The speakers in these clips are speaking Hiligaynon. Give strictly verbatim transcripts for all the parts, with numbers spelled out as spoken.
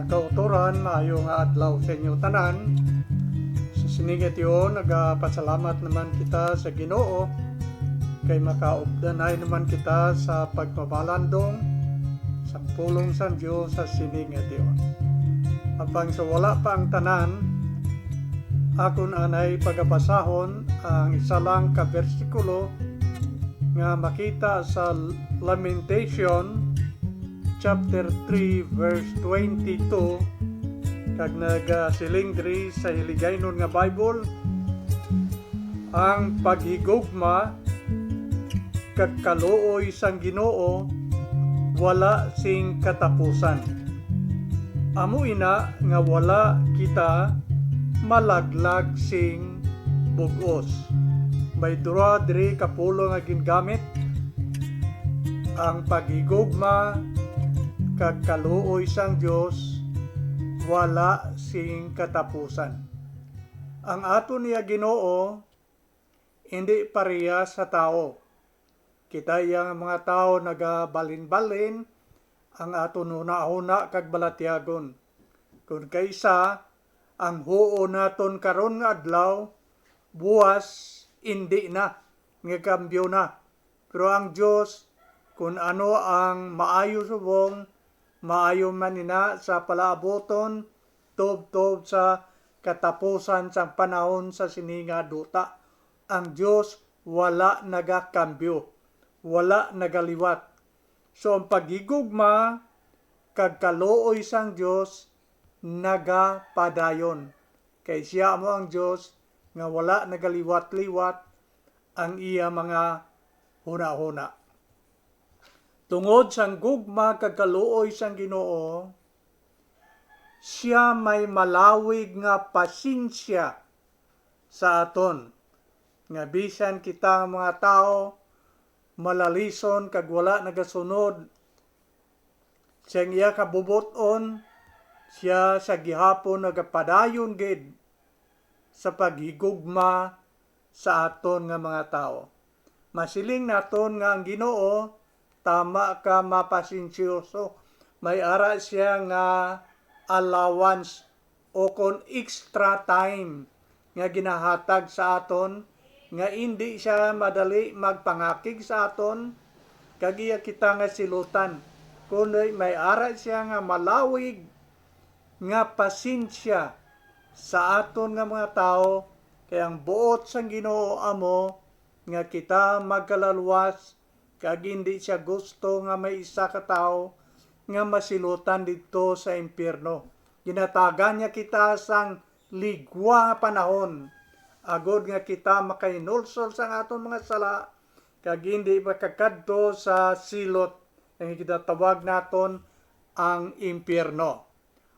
Kautoran, maayo nga adlaw sa inyo tanan. Sa sini nga tion, nagapasalamat naman kita sa Ginoo kay makaupdanay naman kita sa pagpabalandong sa pulong sang Dios sa sini nga tion. Apang sa wala pa ang tanan, akon anay pagabasahon ang isa lang ka bersikulo nga makita sa Lamentation chapter three, verse twenty-two, kag nagasiling diri sa Hiligaynon nga Bible, ang paghigugma kag kaluoy sang Ginoo wala sing katapusan. Amo ina nga wala kita malaglag sing bug-os. May dura diri ka pulong nga gingamit, ang paghigugma kag kaluoy sang Dios wala sing katapusan. Ang aton niya Ginoo indi parehas sa tawo. Kita iya nga mga tawo nagabalhin-balhin ang aton hunahuna kag balatyagon. Kon kaisa, ang huo naton karon nga adlaw, buwas indi na, nga kambyo na. Pero ang Dios, kun ano ang maayo subong, maayo man ina sa palaabuton, tubtob sa katapusan sang panahon sa sini nga duta. Ang Dios wala nagakambyo, wala nagaliwat. So, ang paghigugma kag kaluoy sang Dios nagapadayon, kay sia amo ang Dios nga wala nagaliwat-liwat ang iya mga hunahuna. Tungod sang gugma kag kaluoy sang Ginoo, sia may malawig nga pasensya sa aton, nga bisan kita nga mga tawo malalison kag wala nagasunod sang iya kabubot-on, sia sa gihapon nagapadayon gid sa paghigugma sa aton nga mga tawo. Masiling naton nga ang Ginoo tama ka mapasensyoso. May ara sia nga allowance o kon extra time nga ginahatag sa aton, nga indi sia madali magpangakig sa aton, kag iya kita nga silutan, kundi may ara sia nga malawig nga pasensya sa aton nga mga tawo, kay ang buot sang Ginoo amo nga kita magkalaluwas, kag indi sia gusto nga may isa ka tawo nga masilutan didto sa impyerno. Ginatagan niya kita sang ligwa nga panahon, agod nga kita makahinulsol sang aton mga sala, kag indi makakadto sa silot nga ginatawag naton ang impyerno.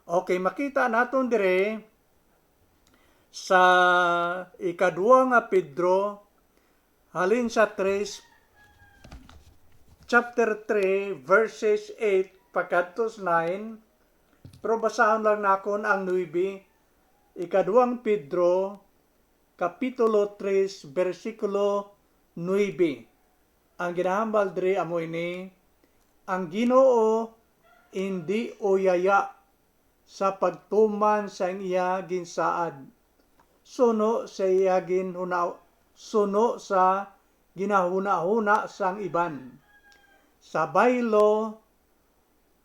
Okay, makita naton diri sa ikadua nga Pedro, halin sa tres, chapter three, verses eight pakadto sa nine, pero basahon lang nakon ang nuebe, ikaduang Pedro, kapitulo tres, bersikulo nuebe. Ang ginahambal diri amo ini, ang Ginoo indi uyaya sa pagtuman sang iya ginsaad, suno sa iya ginhuna-, suno sa ginahunahuna sang iban. Sa baylo,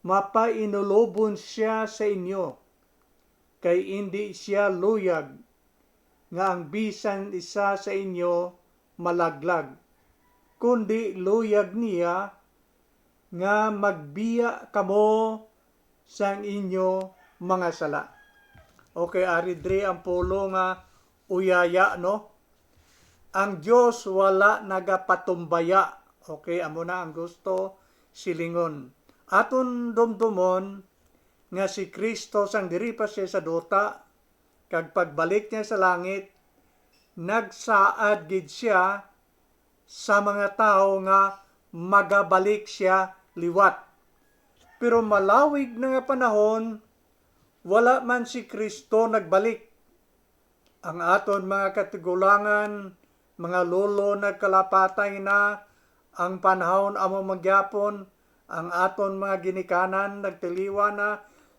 mapainulobon sia sa inyo, kay indi sia luyag nga ang bisan isa sa inyo malaglag, kundi luyag niya nga magbiya kamo sang inyo mga sala. Okay, ari diri ang pulong nga uyaya, no? Ang Dios wala nagapatumbaya. Okay, amo na ang gusto silingon. Aton dumdumon nga si Cristo, sang diri pa sia sa duta, kag pagbalik niya sa langit, nagsaad gid sia sa mga tawo nga magabalik sia liwat. Pero malawig na nga panahon, wala man si Cristo nagbalik. Ang aton mga katigulangan, mga lolo, nagkalapatay na, ang panahon amo man gyapon, ang aton mga ginikanan nagtiliwan na,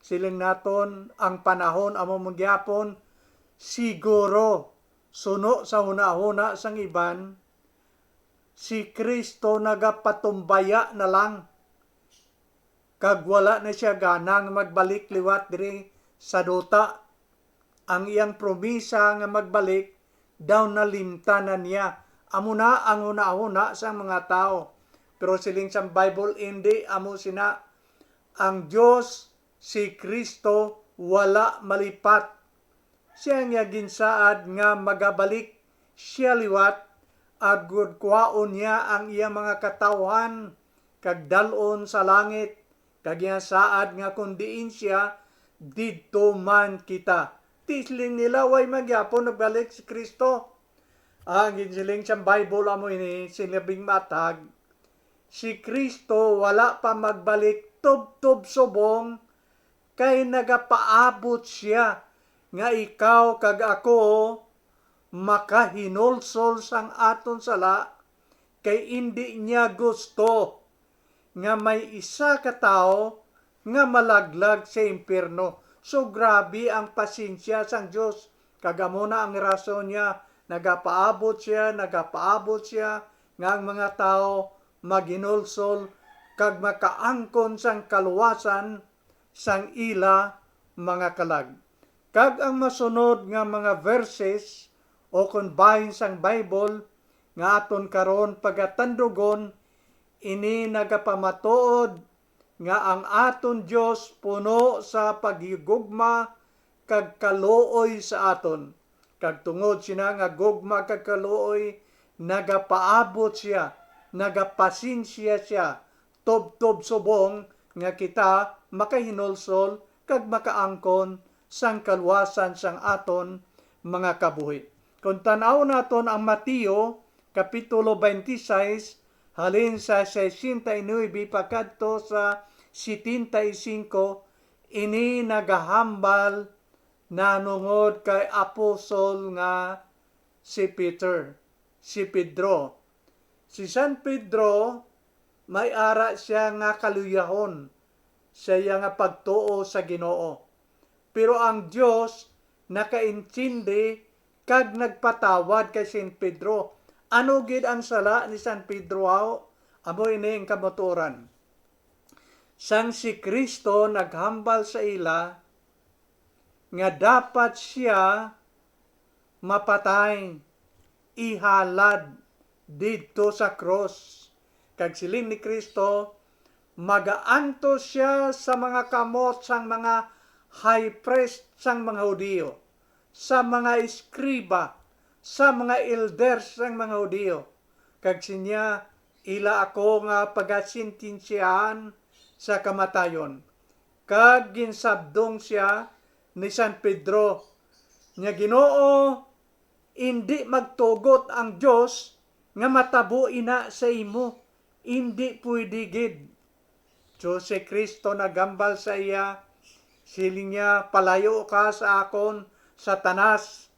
Siling naton, ang panahon amo man gyapon, siguro, suno sa hunahuna sang iban, si Cristo nagapatumbaya na lang, kag wala na sia gana nga magbalik liwat diri sa duta. Ang iyang promisa nga magbalik daw nalimtan na niya. Amo na ang hunahuna sang mga tawo. Pero siling sang Bible, indi amo sina. Ang Dios, si Cristo, wala malipat. Sia nga ginsaad nga magabalik sia liwat, agod kuhaon niya ang iya mga katawuhan kag dal-on sa langit, kag ginsaad nga kon diin sia, didto man kita. Ti siling nila, way man gyapon nagbalik si Cristo. Ang ginsiling sang Bible amo ini, sinabing matag, si Cristo wala pa magbalik tubtob subong, kay nagapaabot sia nga ikaw kag ako makahinulsol sang aton sala, kay indi niya gusto nga may isa ka tawo nga malaglag sa impiyerno. So, grabe ang pasensya sang Dios. Kag amo na ang rason niya, nagapaabot sia, nagapaabot sia, nga ang mga tawo maghinulsol kag makaangkon sang kaluwasan sang ila mga kalag. Kag ang masunod nga mga verses o kon bahin sang Bible nga aton karon pagatandugon, ini nagapamatuod nga ang aton Dios puno sa paghigugma kag kaluoy sa aton. Kag tungod sina nga gugma kag kaluoy, nagapaabot sia, nagapasensya sia, tubtob subong nga kita makahinulsol kag makaangkon sang kaluwasan sang aton mga kabuhi. Kon tan-awon naton ang Mateo, Kapitulo twenty-six, halin sa sesenta y nuebe pakadto sa setenta y cinco, ini nagahambal nahanungod kay apostol nga si Peter, si Pedro. Si San Pedro, may ara sia nga kaluyahon sa iya nga pagtuo sa Ginoo. Pero ang Dios nakaintindi kag nagpatawad kay San Pedro. Ano gid ang sala ni San Pedro, haw? Amo ini ang kamatuoran. Sang si Cristo naghambal sa ila nga dapat sia mapatay, ihalad didto sa krus. Kag siling ni Cristo, magaantos sia sa mga kamot sang mga high priest sang mga Hudiyo, sa mga eskriba, sa mga elder sang mga Hudiyo, kag sinya, ila ako nga pagasentensiyahan sa kamatayon. Kag ginsabdong sia ni San Pedro nga, Ginoo, indi magtugot ang Dios nga matabo ina sa imo. Indi pwede gid. So si Cristo naghambal sa iya, siling niya, "Palayo ka sa akon, Satanas."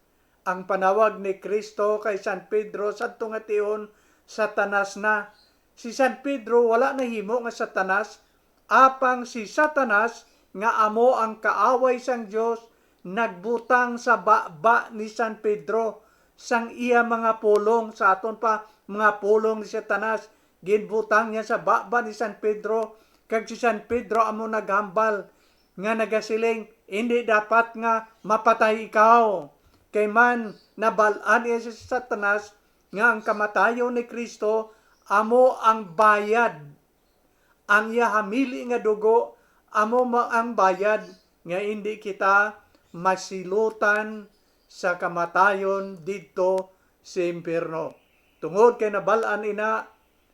Ang panawag ni Cristo kay San Pedro sadto nga tion, "Satanas na." Si San Pedro wala nahimo nga Satanas, apang si Satanas, nga amo ang kaaway sang Dios, nagbutang sa baba ni San Pedro sang iya mga pulong. Sa aton pa, mga pulong ni Satanas, ginbutang niya sa baba ni San Pedro, kag si San Pedro amo naghambal nga nagasiling, "Indi dapat nga mapatay ikaw." Kay man nabal-an niya si Satanas nga ang kamatayon ni Cristo amo ang bayad, ang iya hamili nga dugo amo ma-, ang bayad nga indi kita masilutan sa kamatayon didto sa impyerno. Tungod kay nabal-an ina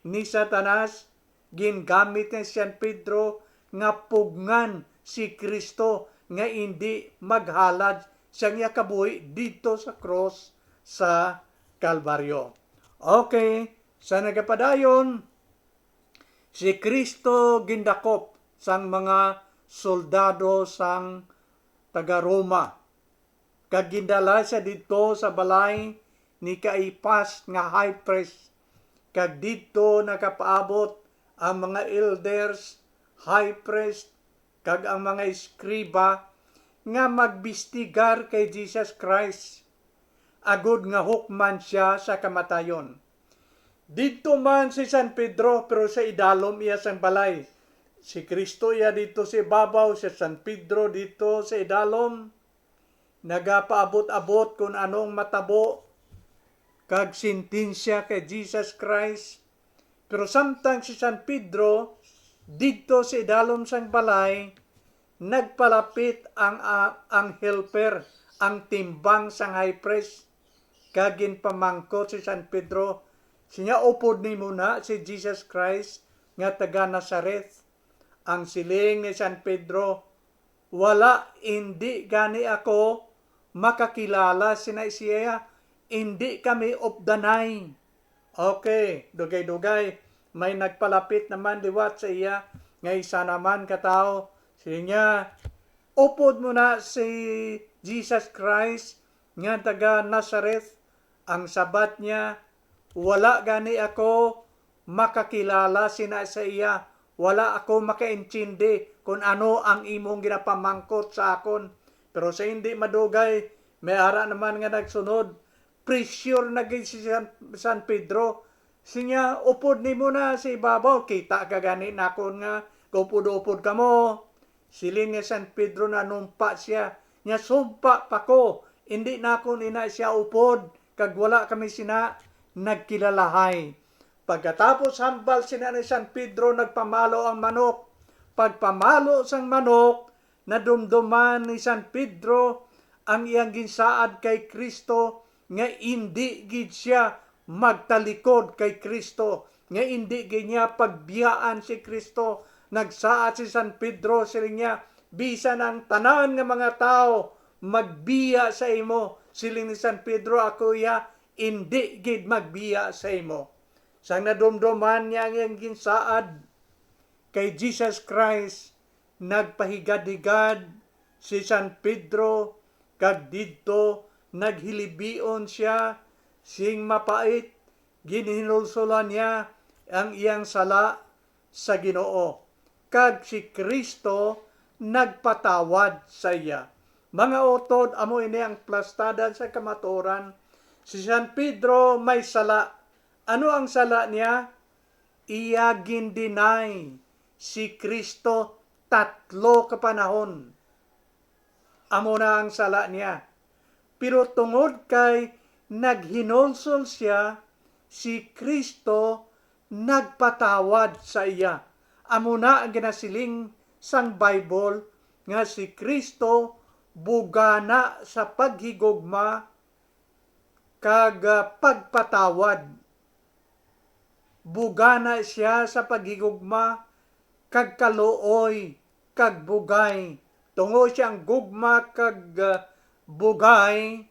ni Satanas, gingamit ni San Pedro nga pugngan si Cristo nga indi maghalad sang iya kabuhi didto sa krus sa Kalbaryo. Okay, sa nagapadayon, si Cristo gindakop sang mga soldado sang taga-Roma, kag gindala sia didto sa balay ni Caiafas nga high priest, kag didto nakapaabot ang mga elders, high priest, kag ang mga eskriba nga magbistigar kay Jesus Christ, agod nga hukman sia sa kamatayon. Didto man si San Pedro, pero sa idalom iya sang balay. Si Cristo iya didto sa ibabaw, si San Pedro didto sa idalom. Nagapaabot-abot kon anong matabo kag sentensya kay Jesus Christ. Pero samtang si San Pedro didto sa idalom sang balay, nagpalapit ang, ah, ang helper, ang timbang sang high priest, kag ginpamangkot si San Pedro. Siya, "Upod nimo na si Jesus Christ nga taga Nazareth?" Ang siling ni San Pedro, "Wala, indi gani ako makakilala sina siya, indi kami updanay." Okay, dugay-dugay, may nagpalapit naman liwat sa iya nga isa naman ka tawo. Siling niya, "Upod mo na si Jesus Christ nga taga Nazareth?" Ang sabat niya, "Wala gani ako makakilala sina sa iya. Wala ako makaintindi kon ano ang imong ginapamangkot sa akon." Pero sa hindi madugay, may ara naman nga nagsunod. Pressure na gid si San, San Pedro. Sinya, "Upod nimo na sa ibabaw. Kita ka gani nakon nga kaupod-upod kamo." Siling ni San Pedro, nanumpa siya, niya, "Sumpa pa ko, indi nakon ina siya upod, kag wala kami sina nagkilalahay." Pagkatapos hambal sina ni San Pedro, nagpamalo ang manok. Pagpamalo sang manok, nadumduman ni San Pedro ang iyang ginsaad kay Cristo, nga indi gid sia magtalikod kay Cristo, nga indi gid niya pagbiyaan si Cristo. Nagsaad si San Pedro, siling niya, "Bisan ang tanan nga mga tawo magbiya sa imo," siling ni San Pedro, "ako iya indi gid magbiya sa imo." Sang nadumduman niya ang iyang ginsaad kay Jesus Christ, nagpahigad-higad si San Pedro, kag didto naghilibion sia sing mapait. Ginhinulsolan niya ang iyang sala sa Ginoo, kag si Cristo nagpatawad sa iya. Mga utod, amo ini ang plastadan sa kamatuoran. Si San Pedro may sala. Ano ang sala niya? Iya gin-deny si Cristo tatlo ka panahon. Amo na ang sala niya. Pero tungod kay naghinulsol sia, si Cristo nagpatawad sa iya. Amo na ang ginasiling sang Bible nga si Cristo bugana sa paghigugma kag, ah, pagpatawad. Bugana sia sa paghigugma kag kaluoy kag bugay. Tungod siya ang gugma kag, ah, bugay,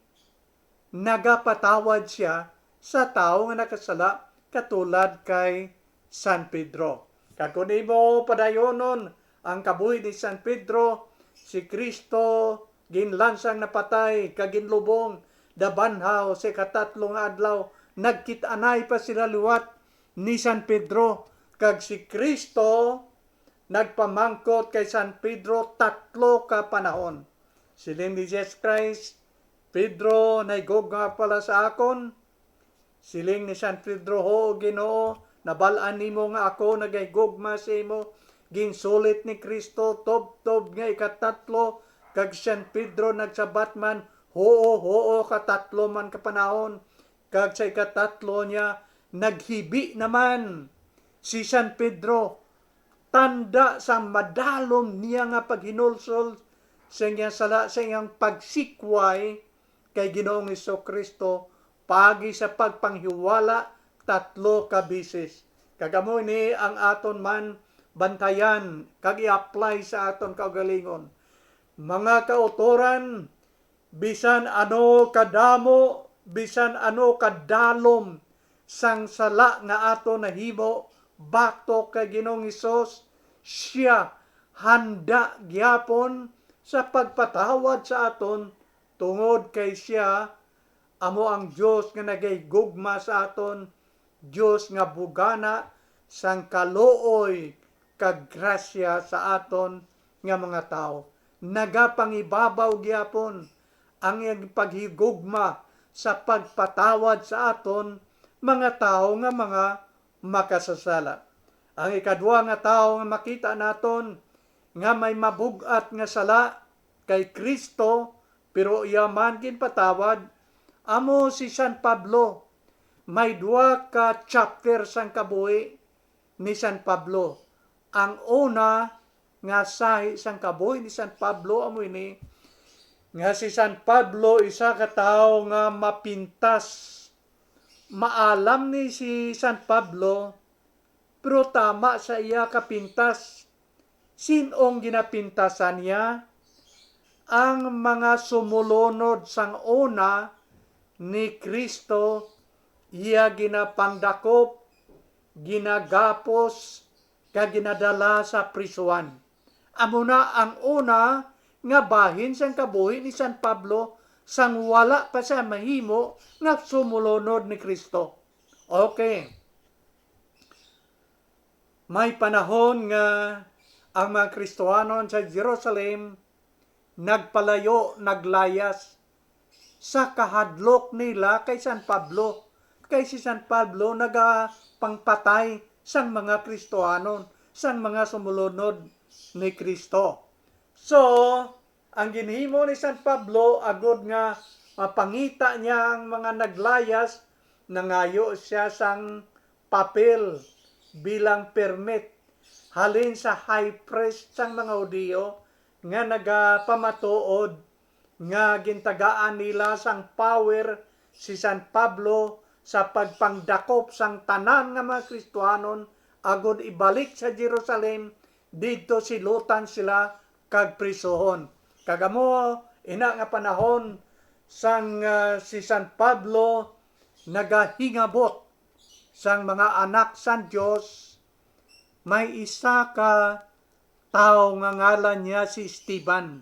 nagapatawad sia sa tawo nga nakasala, katulad kay San Pedro. Kag kon imo padayonon ang kabuhi ni San Pedro, si Cristo ginlansang napatay kag ginlubong, nabanhaw sa ikatatlo nga adlaw. Nagkit-anay pa sila liwat ni San Pedro, kag si Cristo nagpamangkot kay San Pedro tatlo ka panahon. Siling ni Jesus Christ, "Pedro, nahigugma ka bala sa akon?" Siling ni San Pedro, "Huo, Ginoo, nabal-an nimo nga ako nagahigugma sa imo." Ginsulit ni Cristo tubtob nga ikatatlo, kag si San Pedro nagsabat man, "Huo, huo, katatlo man ka panahon." Kag sa ikatatlo niya, naghibi naman si San Pedro, tanda sang madalom niya nga paghinulsol sa iyang sala, sa iyang pagsikway kay Ginoong Jesu-Cristo, paagi sa pagpanghiwala tatlo ka beses. Kag amo ini ang aton man bantayan kag i-apply sa aton kaugalingon. Mga kautoran, bisan ano kadamo, bisan ano kadalom sang sala nga aton nahimo batok kay Ginoong Hesus, sia handa gyapon sa pagpatawad sa aton, tungod kay sia amo ang Dios nga nagahigugma sa aton, Dios nga bugana sang kaluoy kag grasya sa aton, nga mga tawo. Nagapangibabaw gyapon ang iyang paghigugma sa pagpatawad sa aton mga tawo nga mga makasasala. Ang ikadua nga tawo nga makita naton nga may mabug-at nga sala kay Cristo, pero iya man ginpatawad, amo si San Pablo. May duha ka chapter sang kabuhi ni San Pablo. Ang una nga sahi sang kabuhi ni San Pablo amo ini, nga si San Pablo isa ka tawo nga mapintas. Maalam ni si San Pablo, pero tama sa iya kapintas. Sin-ong ginapintasan niya? Ang mga sumulunod sang una ni Cristo, iya ginapangdakop, ginagapos, kag ginadala sa prisuhan. Amo na ang una nga bahin sang kabuhi ni San Pablo sang wala pa siya mahimo nga sumulunod ni Cristo. Okay. May panahon nga ang mga Kristiyanon sa Jerusalem nagpalayo, naglayas sa kahadlok nila kay San Pablo, kay si San Pablo nagapangpatay sang mga Kristiyanon, sang mga sumulunod ni Cristo. So, ang ginhimo ni San Pablo, agod nga mapangita niya ang mga naglayas, nangayo siya sang papel bilang permit halin sa high priest sang mga Hudiyo nga nagapamatuod nga gintagaan nila sang power si San Pablo sa pagpangdakop sang tanan nga mga Kristiyanon agod ibalik sa Jerusalem, didto silutan sila kag prisuhon. Kag amo ina nga panahon sang, ah, si San Pablo nagahingabot sang mga anak sang Dios, may isa ka tawo nga ngalan niya si Esteban,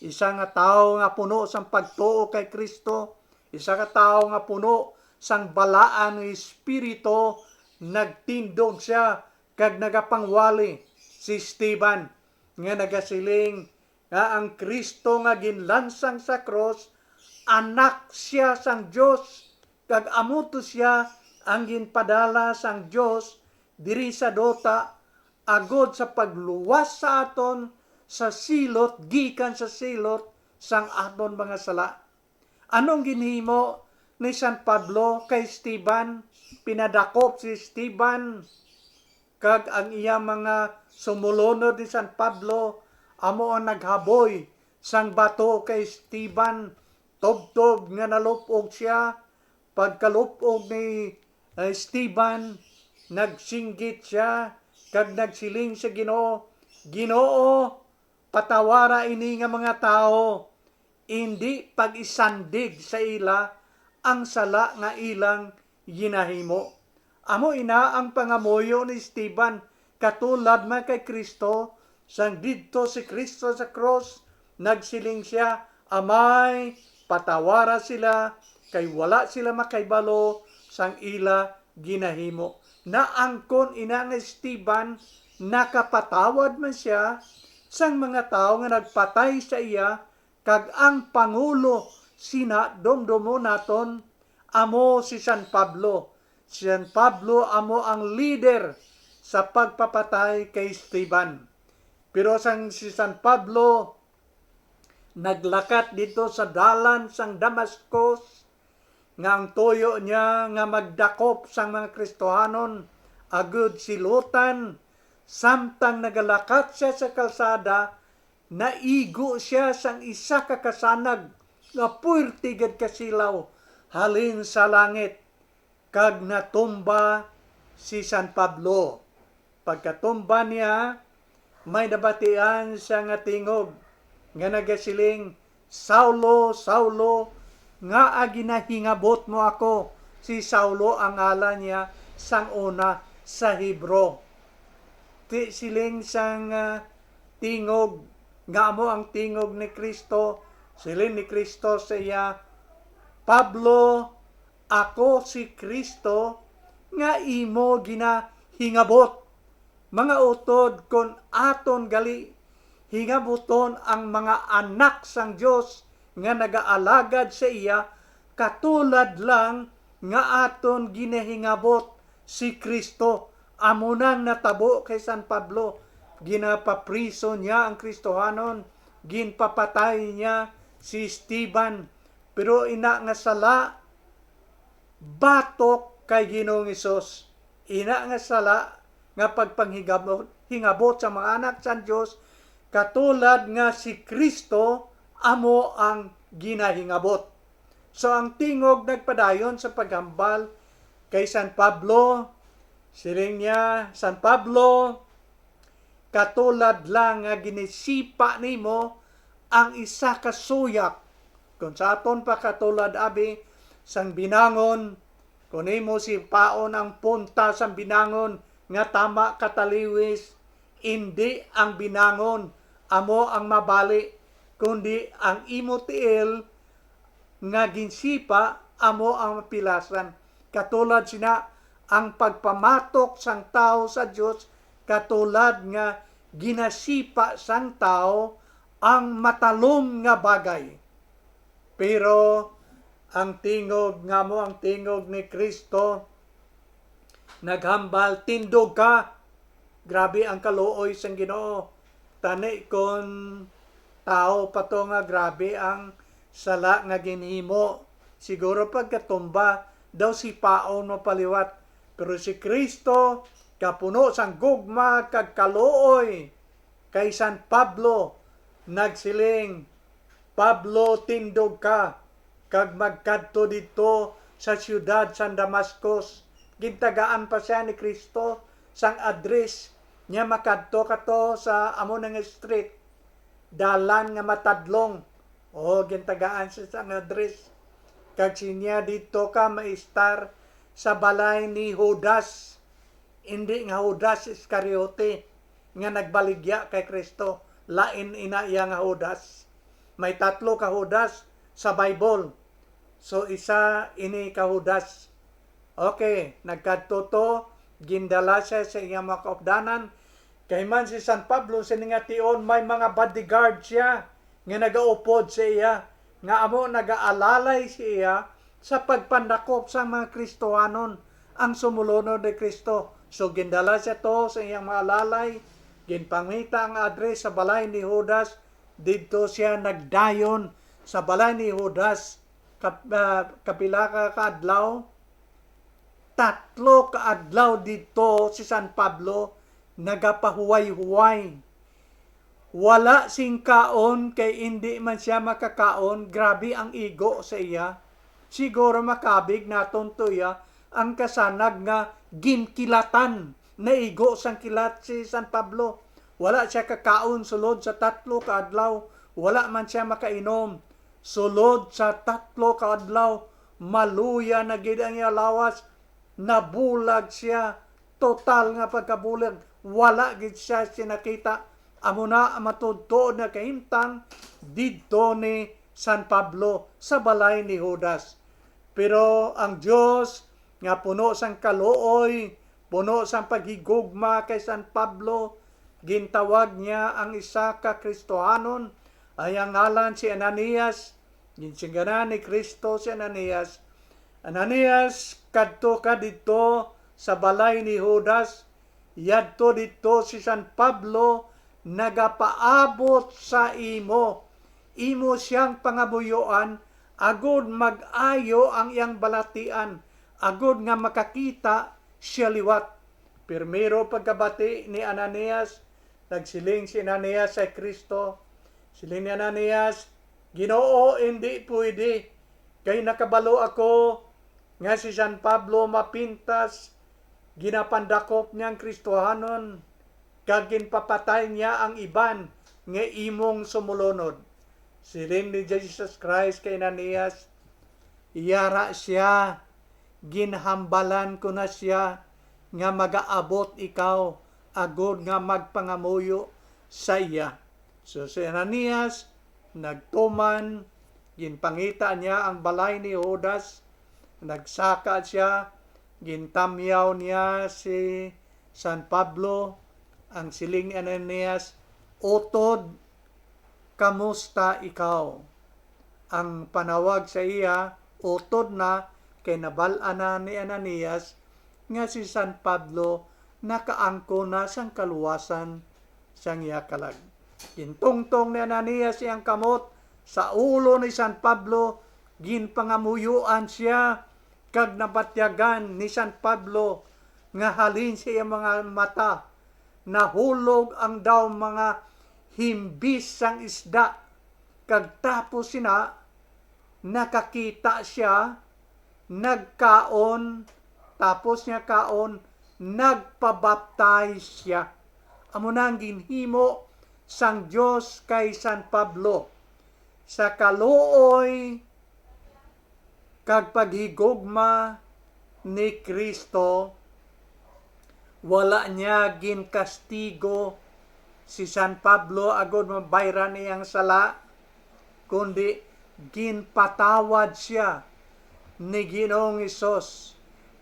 isa nga tawo nga puno sang pagtuo kay Cristo, isa ka tawo nga puno sang balaan nga espiritu. Nagtindog sia kag nagapangwali si Esteban, nga nagasiling nga ang Cristo nga ginlansang sa krus, Anak sia sang Dios, kag amo to sia ang ginpadala sang Dios diri sa duta, agod sa pagluwas sa aton sa silot gikan sa silot sang aton mga sala. Anong ginhimo ni San Pablo kay Esteban? Pinadakop si Esteban, kag ang iya mga sumulunod ni San Pablo amo ang naghaboy sang bato kay Esteban, tubtob nga nalupog sia. Pagkalupog ni, eh, Esteban, nagsinggit sia kag nagsiling sa Ginoo, "Ginoo, patawara ini nga mga tawo, indi pag-isandig sa ila ang sala nga ilang ginahimo." Amo ina ang pangamuyo ni Esteban, katulad man kay Cristo, sang didto si Cristo sa krus, nagsiling sia, "Amay, patawara sila, kay wala sila makahibalo sang ila ginahimo." Naangkon ina nga Esteban, nakapatawad man sia sang mga tawo nga nagpatay sa iya, kag ang pangulo sina dumdumon naton amo si San Pablo. Si San Pablo amo ang lider sa pagpapatay kay Esteban. Pero sang si San Pablo naglakat didto sa dalan sang Damascus, nga ang tuyo niya nga magdakop sang mga Kristohanon agud silutan, samtang nagalakat sia sa kalsada, naigo sia sang isa ka kasanag nga puwerte gid kasilaw halin sa langit, kag natumba si San Pablo. Pagkatumba niya, may nabatian siya nga tingog nga nagasiling, "Saulo, Saulo, ngaa ginahingabot mo ako?" Si Saulo ang ngalan niya sang una sa Hebro. Ti siling sang, ah, tingog, nga amo ang tingog ni Cristo, siling ni Cristo sa iya, "Pablo, ako si Cristo nga imo ginahingabot." Mga utod, kon aton gali hingabuton ang mga anak sang Dios nga nagaalagad sa iya, katulad lang nga aton ginahingabot si Kristo. Amo nang natabo kay San Pablo, ginapapriso niya ang Kristohanon, ginpapatay niya si Esteban, pero ina nga sala batok kay Ginoong Hesus. Ina nga sala nga pagpanghigabot, hingabot sa mga anak sang Dios, katulad nga si Kristo amo ang ginahingabot. So, ang tingog nagpadayon sa paghambal kay San Pablo. Siling niya, San Pablo, katulad lang nga ginisipa nimo ang isa ka suyak. Kung sa aton pa, katulad abi sang binangon, kung imo sipaon ang punta sang binangon nga tama kataliwis, indi ang binangon amo ang mabali, kundi ang imo tiil nga ginsipa amo ang mapilasan. Katulad sina, ang pagpamatok sang tawo sa Dios katulad nga ginasipa sang tawo ang matalom nga bagay. Pero ang tingog nga mo, ang tingog ni Kristo, naghambal, "Tindog ka." Grabe ang kaluoy sang Ginoo. Tani kon tawo pa to nga grabe ang sala nga ginhimo, siguro pagkatumba daw sipaon mo pa liwat. Pero si Kristo, kapuno sang gugma kag kaluoy, kay San Pablo nagsiling, "Pablo, tindog ka, kag magkadto didto sa siyudad sang Damascus." Gintagaan pa sia ni Kristo sang address niya, makadto ka to sa amo na nga street, dalan nga matadlong. O, gintagaan siya sang address. "Kag sinya didto ka maistar sa balay ni Judas." Indi nga Judas Iscariote nga nagbaligya kay Kristo. Lain ina iya nga Judas. May tatlo ka Judas sa Bible. So, isa ini ka Judas. Okay, nagkadto to, gindala siya sa iyang mga kaupdanan. Kay man si San Pablo, sini nga tion, may mga bodyguard siya nga nagaupod sa iya, nga amo nagaalalay sa iya sa pagpandakop sang mga Kristohanon, ang sumulunod ni Kristo. So, gindala siya to sa iyang mga alalay, ginpangita ang address sa balay ni Judas, didto siya nagdayon sa balay ni Judas. Kap-, ah, kapila ka, ka adlaw? Tatlo ka adlaw didto si San Pablo nagapahuway-huway. Wala sing kaon, kay indi man sia makakaon. Grabe ang igo sa iya. Siguro makabig naton to iya ang kasanag nga ginkilatan, naigo sang kilat si San Pablo. Wala sia kakaon sulod sa tatlo ka adlaw. Wala man sia makainom sulod sa tatlo ka adlaw. Maluya na gid ang iya lawas. Nabulag sia, total nga pagkabulag, wala gid sia sinakita. Amo na ang matuodtuod nga kahimtang didto ni San Pablo sa balay ni Judas. Pero ang Dios nga puno sang kaluoy, puno sang paghigugma kay San Pablo, gintawag niya ang isa ka Kristohanon, ang iyang ngalan si Ananias. Ginsingganan ni Kristo si Ananias, "Ananias, kadto ka didto sa balay ni Judas, yadto didto si San Pablo nagapaabot sa imo. Imo siyang pangamuyoan agod mag-ayo ang iyang balatian, agod nga makakita sia liwat." Pirmero pagkabati ni Ananias, nagsiling si Ananias sa Kristo. Siling ni Ananias, "Ginoo, indi pwede, kay nakabalo ako nga si San Pablo mapintas, ginapandakop niya ang Kristohanon, kag ginpapatay niya ang iban nga imong sumulunod." Siling ni Jesus Christ kay Ananias, "Yara sia, ginhambalan ko na sia nga magaabot ikaw agod nga magpangamuyo sa iya." So si Ananias nagtuman, ginpangita niya ang balay ni Judas, nagsaka sia, gintamyaw niya si San Pablo. Ang siling ni Ananias, "Utod, kamusta ikaw?" Ang panawag sa iya, "Utod na," kay nabal-an na ni Ananias nga si San Pablo nakaangkon na sang kaluwasan sang iya kalag. Gintungtong ni Ananias iyang kamot sa ulo ni San Pablo, ginpangamuyuan sia, kag nabatyagan ni San Pablo nga halin sa iya mga mata nahulog ang daw mga himbis sang isda, kag tapos sina nakakita sia, nagkaon, tapos niya kaon, nagpabaptize sia. Amo na ang ginhimo sang Dios kay San Pablo. Sa kaluoy kag paghigugma ni Cristo, wala niya ginkastigo si San Pablo agod mabayran iyang sala, kundi ginpatawad sia ni Ginoong Hesus.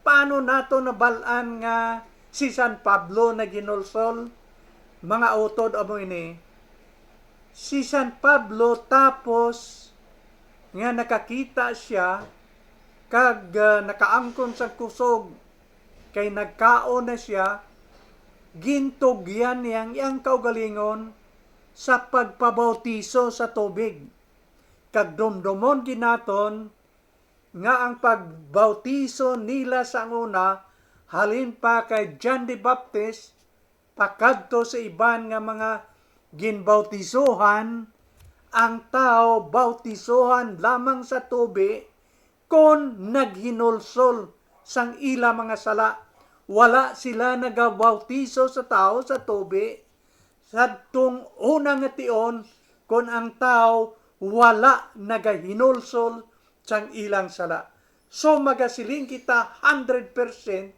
Paano nato nabal-an nga si San Pablo naghinulsol? Mga utod, amo ini, si San Pablo, tapos nga nakakita sia kag, ah, nakaangkon sang kusog, kay nagkaon na sia, gintugyan niya ang iyang kaugalingon sa pagpabautiso sa tubig. Kag dumdumon gid naton nga ang pagbautiso nila sang una, halin pa kay John the Baptist pakadto sa iban nga mga ginbautisohan, ang tawo bautisohan lamang sa tubi kon naghinulsol sang ila mga sala. Wala sila nagabautiso sa tawo sa tubi sadtong una nga tion kon ang tawo wala nagahinulsol sang ilang sala. So, magasiling kita hundred percent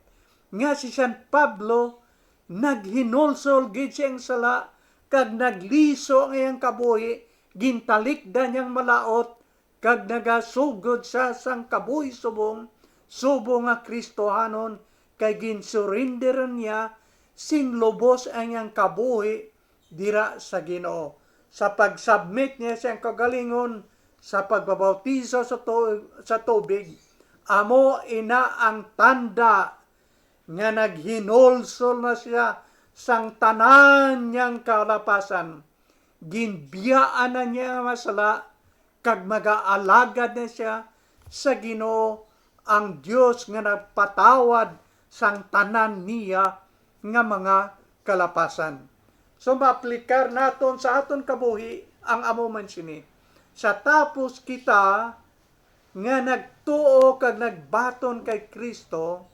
nga si San Pablo naghinulsol gid siyang sala kag nagliso ang iyang kabuhi, gintalikdan niyang malaut, kag nagasugod sia sang kabuhi subong, subong nga Kristohanon, kay ginsurindiran niya sing lubos ang iyang kabuhi dira sa Ginoo. Sa pag-submit niya sa iyang kaugalingon sa pagbabautiso sa tu-, sa tubig, amo ina ang tanda nga naghinulsol na sia sang tanan niyang kalapasan. Ginbiyaan na niya ang mga sala, kag magaalagad na sia sa Ginoo, ang Dios nga nagpatawad sang tanan niya nga mga kalapasan. So, maaplikar naton sa aton kabuhi ang amo man sini. Sa tapos kita nga nagtuo kag nagbaton kay Cristo,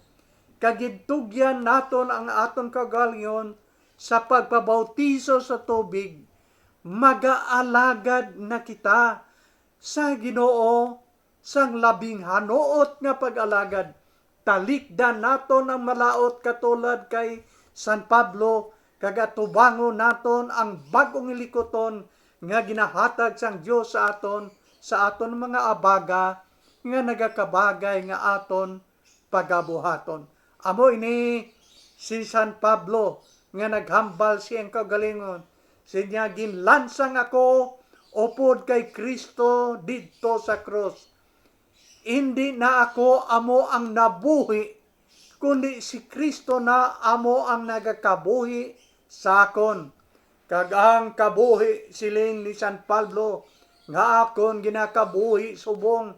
kag gintugyan naton ang aton kaugalingon sa pagpabautiso sa tubig, magaalagad na kita sa Ginoo sang labing hanuot nga pag-alagad. Talikdan naton ang malaut katulad kay San Pablo, kag atubangon naton ang bag-ong hilikuton nga ginahatag sang Dios sa aton, sa aton mga abaga nga nagakabagay nga aton pagabuhaton. Amo ini si San Pablo nga naghambal siyang kaugalingon. Siya niya, "Ginlansang ako upod kay Cristo didto sa krus. Indi na ako amo ang nabuhi, kundi si Cristo na amo ang nagakabuhi sa akon." Kag ang kabuhi, siling ni San Pablo, nga akon ginakabuhi subong,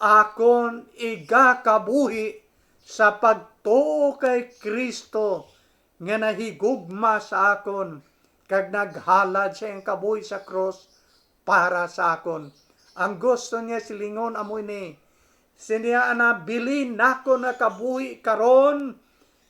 akon igakabuhi sa pagtuo kay Cristo nga nahigugma sa akon kag naghalad sa iyang kabuhi sa krus para sa akon. Ang gusto niya silingon amo ini, siya niya, "Ang nabilin nakon nga kabuhi karon,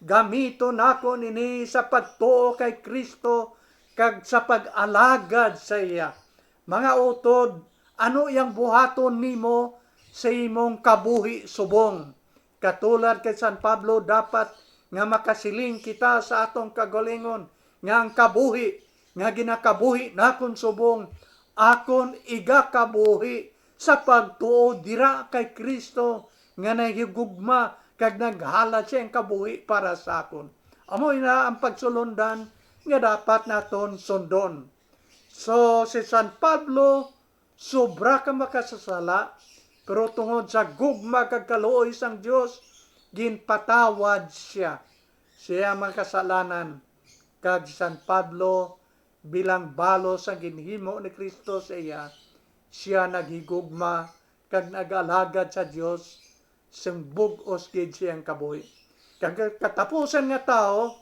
gamiton nakon ini sa pagtuo kay Cristo kag sa pag-alagad sa iya." Mga utod, ano iyang buhaton nimo sa imong kabuhi subong? Katulad kay San Pablo, dapat nga makasiling kita sa aton kaugalingon nga ang kabuhi nga ginakabuhi nakon subong, akon igakabuhi sa pagtuo dira kay Cristo nga nahigugma kag naghalad sa iyang kabuhi para sa akon. Amo ina ang pagsulondan nga dapat naton sundon. So, si San Pablo, sobra ka makasasala, pero tungod sa gugma kag kaluoy sang Dios, ginpatawad siya siya mga kasalanan. Kag si San Pablo, bilang balos sang ginhimo ni Cristo sa iya, siya naghigugma kag nag-alagad sa Dios sing bug-os gid siyang kabuhi. Kag katapusan nga tawo,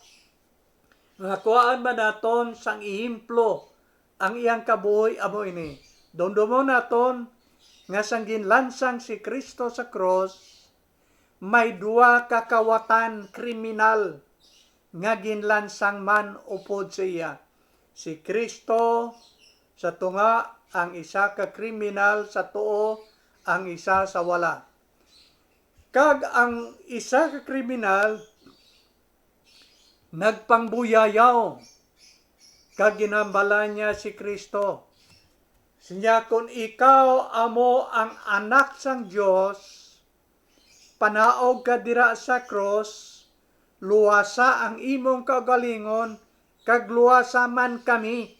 nga kuhaan man naton sang ehemplo ang iyang kabuhi, amo ini. Dumdumon naton nga sang ginlansang si Cristo sa krus, may duha ka kawatan kriminal nga ginlansang man upod sa iya. Si Cristo sa tunga, ang isa ka kriminal sa tuo, ang isa sa wala. Kag ang isa ka kriminal nagpangbuyayaw, kag ginhambalan niya si Cristo. Siya, "Kon ikaw amo ang Anak sang Dios, panaog ka dira sa krus, luwasa ang imong kaugalingon, kag luwasa man kami."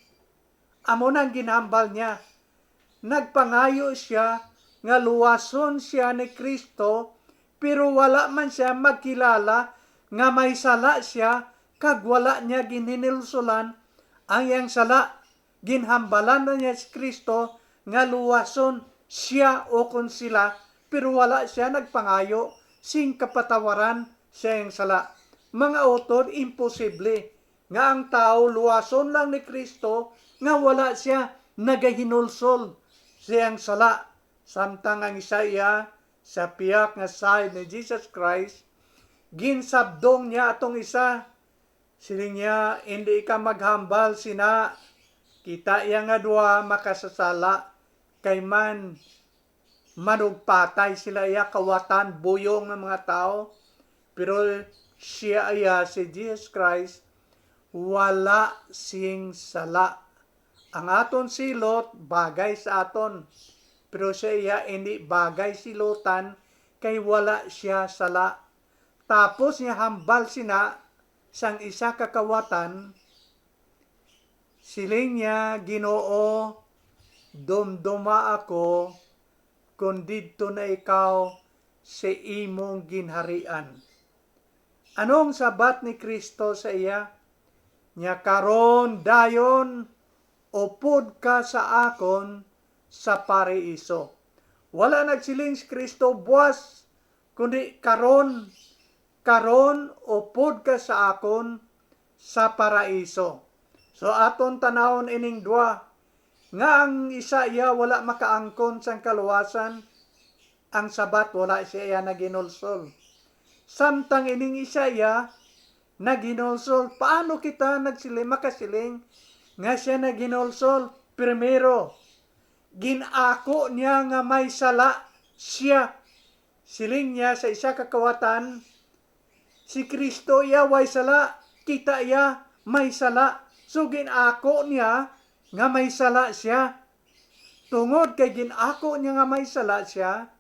Amo na ang ginhambal niya. Nagpangayo sia nga luwason sia ni Cristo, pero wala man sia magkilala nga may sala sia, kag wala niya ginhinulsolan ang iyang sala. Ginhambalan na niya si Cristo nga luwason sia ukon sila, pero wala sia nagpangayo sing kapatawaran sa iyang sala. Mga utod, imposible nga ang tawo luwason lang ni Cristo nga wala sia nagahinulsol sa iyang sala. Samtang ang isa iya sa pihak nga side ni Jesus Christ, ginsabdong niya atong isa. Siling niya, "Indi ka maghambal sina." Kita iya nga duha makasasala, kay man manugpatay sila iya kawatan, buyong nga mga tawo. Pero siya iya, si Jesus Christ, wala sing sala. Ang aton silot bagay sa aton, pero siya iya indi bagay silotan, kay wala sia sala. Tapos niya hambal sina sang isa ka kawatan, siling niya, "Ginoo, dumduma ako kon didto na ikaw sa imong ginharian." Anong sabat ni Cristo sa iya? Niya, "Karon dayon, upod ka sa akon sa paraiso." Wala nagsiling si Cristo, "Buas," kundi, "Karon, karon, upod ka sa akon sa paraiso." So, aton tanawon ining dua, nga ang isa iya wala makaangkon sang kaluwasan, ang sabat wala siya iya naghinulsol. Samtang ining isa iya naghinulsol, paano kita nagsiling, makasiling nga siya naghinulsol? Primero, gin-ako niya nga may sala siya. Siling niya sa isa ka kawatan, si Cristo iya way sala, kita iya may sala. So, gin-ako niya nga may sala siya. Tungod kay gin-ako niya nga may sala siya,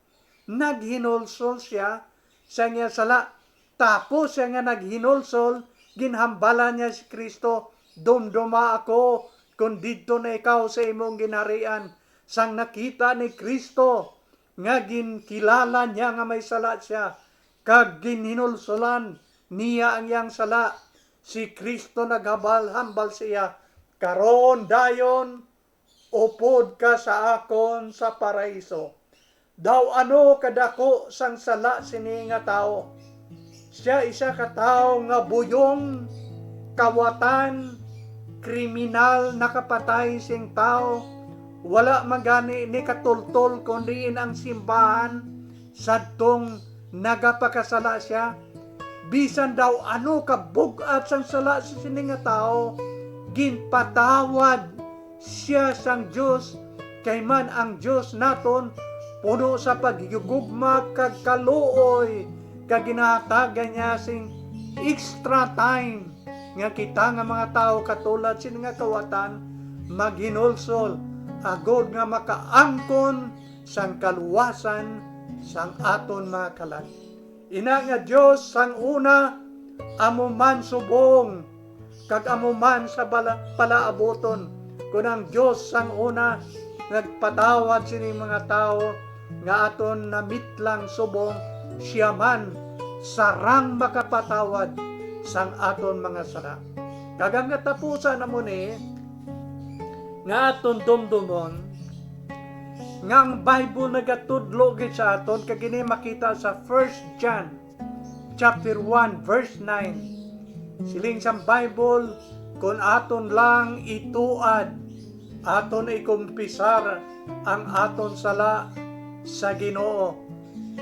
naghinulsol siya sa iya sala. Tapos siya nga naghinulsol, ginhambalan niya si Cristo, "Dumduma ako kon didto na ikaw sa imong ginharian." Sang nakita ni Cristo nga ginkilala niya nga may sala siya, kag ginhinulsolan niya ang iyang sala, si Cristo naghambal-hambal sa iya, "Karon dayon, upod ka sa akon sa paraiso." Daw ano kadako sang sala sini nga tawo? Sia isa ka tawo nga buyong, kawatan, kriminal, nakapatay sing tawo. Wala man gani ni katultol kon diin ang simbahan sadtong nagapakasala sia. Bisan daw ano kabug-at sang sala sa sini nga tawo, ginpatawad sia sang Dios, kay man ang Dios naton puno sa paghigugma kag kaluoy, kag ginahatagan niya sing extra time nga kita nga mga tawo katulad sini nga kawatan maghinulsol, agod nga makaangkon sang kaluwasan sang aton mga kalag. Ina nga Dios sang una, amo man subong, kag amo man sa bala-, palaabuton, Kon ang Dios sang una nagpatawad sining mga tawo nga aton namitlang subong, siya man sarang makapatawad sang aton mga sala. Kag ang katapusan namo ni nga aton dumdumon, nga ang Bible nagatudlo gid sa aton, kag ini makita sa First John chapter one, verse nine. Siling sang Bible, "Kon aton lang ituad, aton ikumpisar ang aton sala sa Ginoo,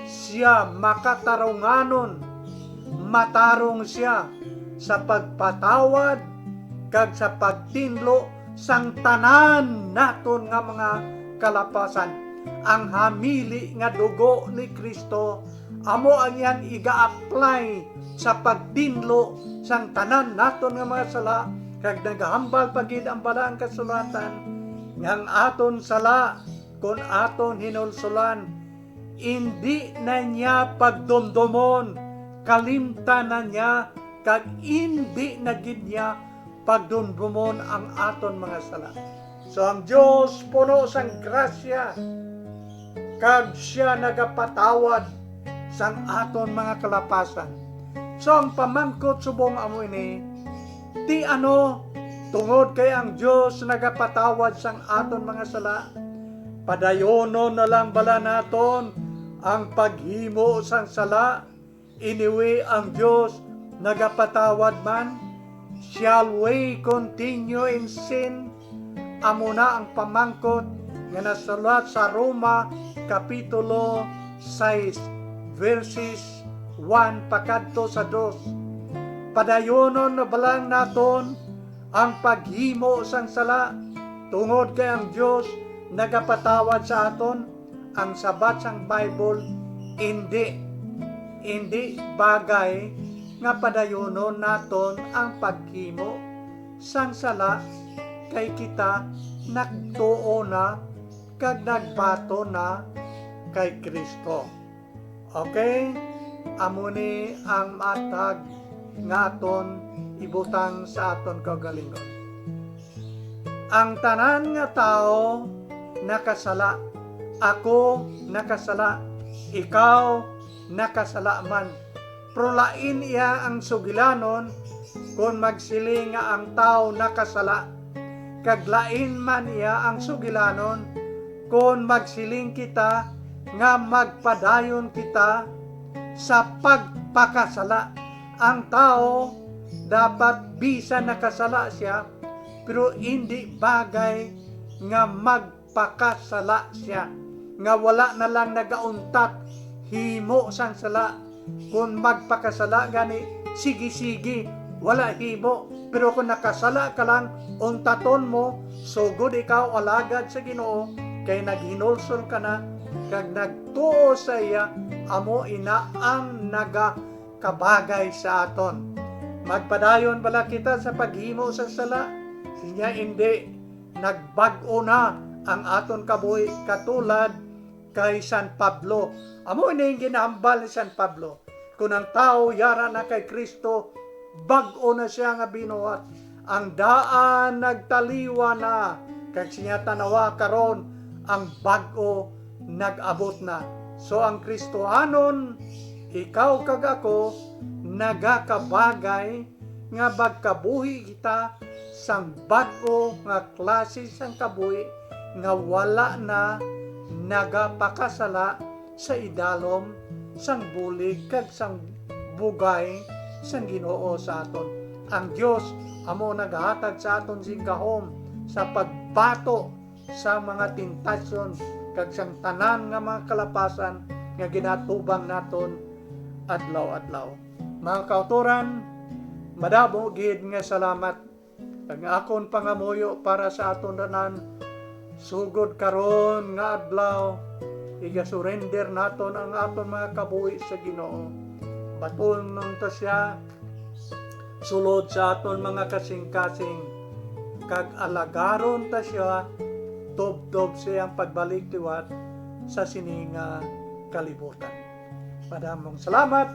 siya makatarunganon, matarong siya sa pagpatawad kag sa pagtinlo sang tanan naton nga mga kalapasan." Ang hamili nga dugo ni Kristo amo ang iyang iga-apply sa pagtinlo sang tanan naton nga mga sala, kag nagahambal pa gid ang Balaang Kasulatan nga ang aton sala, kon aton hinulsulan, indi na niya pagdumdomon, kalimtan na niya, kag indi na gid niya pagdumdomon ang aton mga sala. So, ang Dios puno sang grasya, kag siya nagapatawad sang aton mga kalapasan. So, ang pamangkot subong amo ini, ti ano, tungod kay ang Dios nagapatawad sang aton mga sala, padayonon na lang bala naton ang paghimo sang sala? Anyway, ang Dios nagapatawad man. Shall we continue in sin? Amo na ang pamangkot nga nasulat sa Roma Kapitulo sais, verses one pakadto sa dos. Padayonon na ba lang naton ang paghimo sang sala, tungod kay ang Dios nagapatawad sa aton? Ang sabat sang Bible, indi. Indi bagay nga padayonon naton ang paghimo sang sala, kay kita nagtuo na kag nagbaton na kay Kristo. Okay? Amo ni ang matag nga aton ibutang sa aton kaugalingon. Ang tanan nga tawo nakasala. Ako nakasala. Ikaw nakasala man. Pero lain iya ang sugilanon kon magsiling nga ang tawo nakasala, kag lain man iya ang sugilanon kon magsiling kita nga magpadayon kita sa pagpakasala. Ang tawo dapat bisan nakasala siya, pero indi bagay nga magpakasala siya, nga wala na lang nagauntat himo sang sala. Kon magpakasala gani, sige-sige, wala himo. Pero kon nakasala ka lang, untaton mo, sugod ikaw alagad sa Ginoo, kay naghinulsol ka na, kag nagtuo sa iya, amo ina ang nagakabagay sa aton. Magpadayon bala kita sa paghimo sa sala? Siya indi. Nagbag-o na ang aton kabuhi katulad kay San Pablo. Amo ini ang ginahambal ni San Pablo. Kon ang tawo yara na kay Kristo, bag-o na siya nga binuhat. Ang daan nagtaliwan na, kag siya, tanawa, karon ang bag-o nag-abot na. So, ang Kristohanon, ikaw kag ako, nagakabagay nga magkabuhi kita sang bag-o nga klase sang kabuhi nga wala na nagapakasala sa idalom sang bulig kag sang bugay sang Ginoo sa aton. Ang Dios amo nagahatag sa aton sing gahom sa pagbato sa mga tentasyon kag sang tanan nga mga kalapasan nga ginatubang naton adlaw-adlaw. Mga kautoran, madamo gid nga salamat. Ang akon pangamuyo para sa aton tanan, sugod karon nga adlaw, iga-surrender naton ang aton mga kabuhi sa Ginoo. Batunon ta siya sulod sa aton mga kasing-kasing, kag alagaron ta siya tubtob sa iyang pagbalik liwat sa sini nga kalibutan. Madamong salamat.